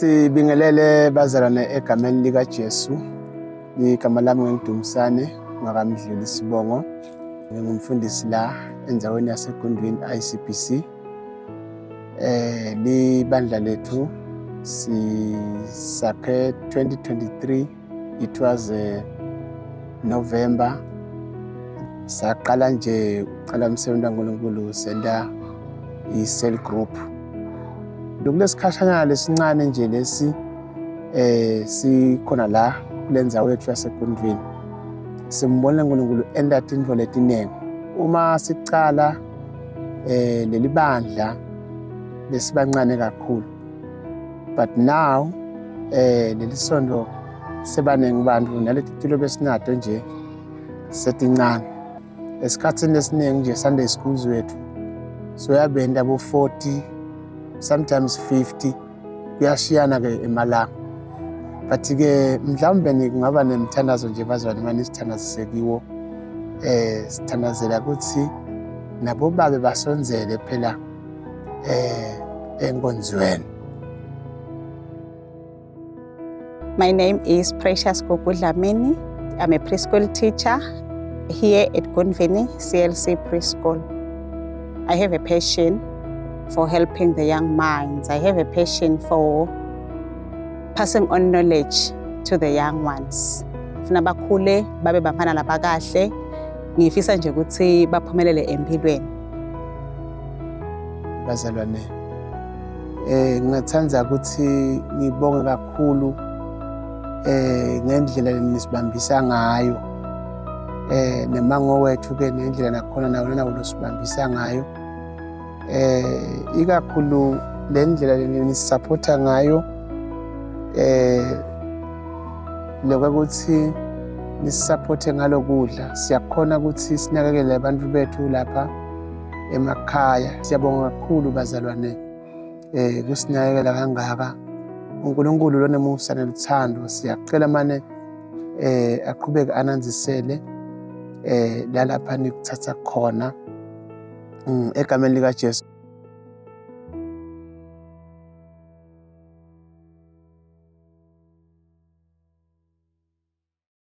Sibingelele bazalwane egameni likaJesu. Igama lami nginguDumisane ngakaMdluli Sibongo. Ngingumfundisi la endaweni yaseGundwini ICBC. Libandla lethu sisakhe 2023, it was November. Saqala nje uqala umsebenzi kaNkulunkulu, senta i-cell group. Kulesikhashanyana lesincane nje lesi sikhona la kule ndzawo yethu yaseGundwini, simbona uNkulunkulu enta tintfo letiningi. Uma sicala leli bandla besibancane kakhulu, but now leli sondo sebaningi bantu, naleti tulo besinato nje setincane. Esikhathini esiningi nje Sunday schools wethu soyabenda bo 40, sometimes 50, kuyashiyana ke emalanga. But ke mhlawumbe kungaba nemthandazo nje bazalwane, manje sithandazise kiwo, sithandazela ukuthi nabo babe basondzele phela enkonzweni. My name is Precious Gugu Dlamini. I'm a preschool teacher here at Gundvini CLC Preschool. I have a passion for helping the young minds. I have a passion for passing on knowledge to the young ones. Funa bakhule babe bafana labakahle. Ngifisa nje ukuthi baphumelele empilweni. Bazalwane, ngingathanda ukuthi ngibonge kakhulu ngendlela nisibambisa ngayo, nemango wethu ke nendlela nakhona nawo nawo losibambisa ngayo, ikakhulu le ndlela nisupporta ngayo, lokuthi nisupporte ngalokudla, siyakhona ukuthi sinakekele abantu bethu lapha emakhaya. Siyabonga kakhulu bazalwane kusinakekela kangaka. uNkulunkulu lonemusa neluthando, siyacela mane aqhubeke ananzisele lalapha nikuthatha khona, egameni likaJesu.